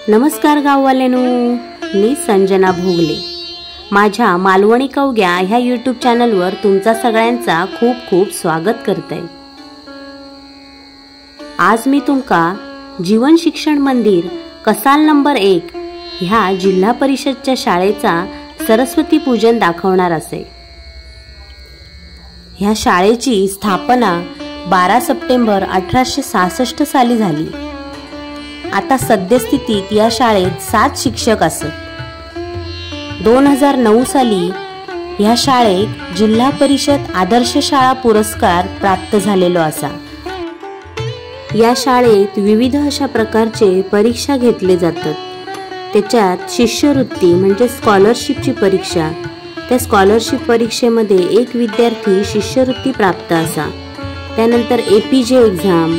नमस्कार गाववाल्यांनो, मी संजना भोगले। माझ्या मालवणी कवग्या ह्या यूट्यूब चॅनलवर तुमचा सगळ्यांचा खूप खूप स्वागत करते। आज मी तुमका जीवन शिक्षण मंदिर कसाल नंबर 1 ह्या जिल्हा परिषदच्या शाळेचा सरस्वती पूजन दाखवणार असे। ह्या शाळेची स्थापना 12 सप्टेंबर 1866 साली झाली। आता सद्यस्थितीत या शाळेत 7 शिक्षक असत। 2009 साली या शाळेत जिल्हा परिषद आदर्श शाळा पुरस्कार प्राप्त झालेलो असा। या शाळेत विविध अशा प्रकारचे परीक्षा घेतले जातात। त्याच्यात शिष्यवृत्ती म्हणजे स्कॉलरशिपची परीक्षा, त्या स्कॉलरशिप परीक्षेमध्ये एक विद्यार्थी शिष्यवृत्ती प्राप्त असा। त्यानंतर APJ exam,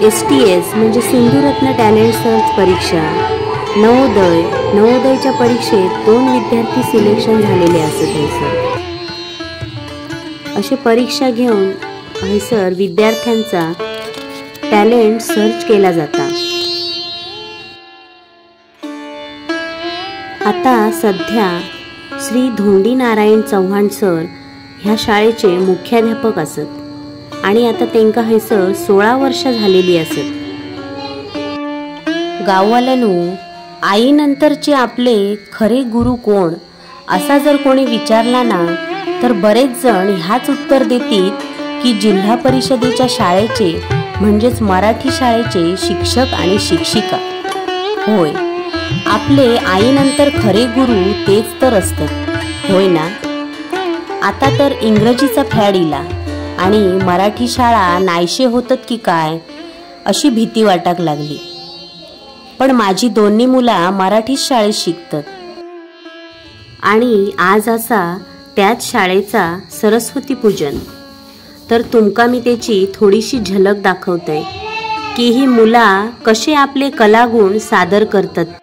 STS म्हणजे सिंधुरत्न टॅलेंट सर्च परीक्षा, नवोदय, नवोदयच्या परीक्षेत 2 विद्यार्थी सिलेक्शन झालेले असत। सर असे परीक्षा घेऊन सर विद्यार्थ्यांचा टॅलेंट सर्च केला जाता। आता सध्या श्री धोंडी नारायण चव्हाण सर ह्या शाळेचे मुख्याध्यापक असत आणि आता त्यांका हैसर 16 वर्ष झालेली असत। गाववाल्यांनो, आईनंतरचे आपले खरे गुरु कोण असा जर कोणी विचारला ना तर बरेच जण ह्याच उत्तर देतील की जिल्हा परिषदेच्या शाळेचे म्हणजेच मराठी शाळेचे शिक्षक आणि शिक्षिका। होय, आपले आईनंतर खरे गुरु तेच तर असतात, होय ना। आता तर इंग्रजीचा फॅड इला आणि मराठी शाळा नाहीशे होतात की काय अशी भीती वाटाक लागली। पण माझी दोन्ही मुला मराठी शाळेत शिकतात आणि आज असा त्याच शाळेचा सरस्वती पूजन। तर तुमका मी त्याची थोडीशी झलक दाखवते की ही मुला कसे आपले कलागुण सादर करतात।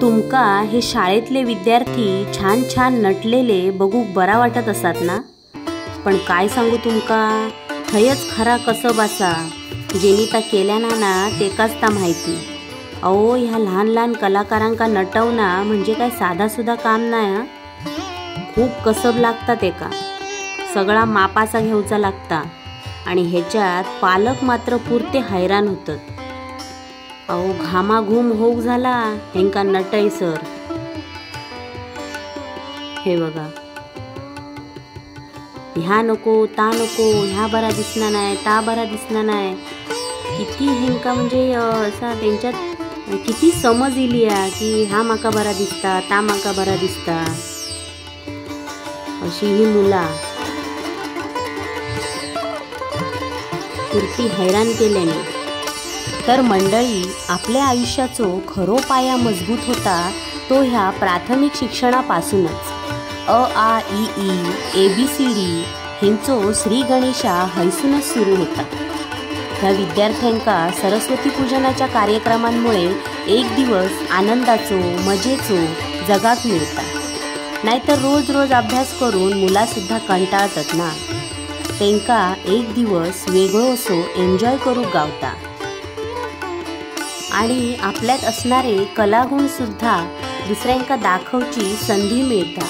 तुमका हे शाळेतले विद्यार्थी छान छान नटलेले बघूक बरा वाटत असत ना, पण काय सांगू तुमका, थयच खरा कसब असा जेनी ता केल्या ना ना तेकाच ता माहिती। अहो, ह्या लहान लहान कलाकारांका नटवना म्हणजे काय साधा सुधा काम नाही हा। खूप कसब लागता तेका, सगळा मापाचा घेऊचा लागता आणि ह्याच्यात पालक मात्र पुरते हैराण होतात। अहो, घामाघूम होऊ झाला हेंका नटई सर। हे बघा, ह्या नको ता नको, ह्या बरा दिसणार नाही ता बरा दिसणार नाही, किती हेंका म्हणजे असा त्यांच्यात किती समज इली की हा माका बरा दिसता ता माका बरा दिसता। अशी ही मुला पुरती हैराण केल्याने। तर मंडळी, आपल्या आयुष्याचो खरो पाया मजबूत होता तो ह्या प्राथमिक शिक्षणापासूनच। अ आ इ ई ए बी सी डी हेंचो श्री गणेशा हैसूनच सुरू होता। ह्या विद्यार्थ्यांका सरस्वती पूजनाच्या कार्यक्रमांमुळे एक दिवस आनंदाचो मजेचो जगाक मिळता। नाहीतर रोज रोज अभ्यास करून मुलासुद्धा कंटाळतात ना, तेंका एक दिवस वेगळो असो एन्जॉय करूक गावता आणि आपल्यात असणारे कलागुण सुद्धा दुसऱ्यांका दाखवची संधी मिळता।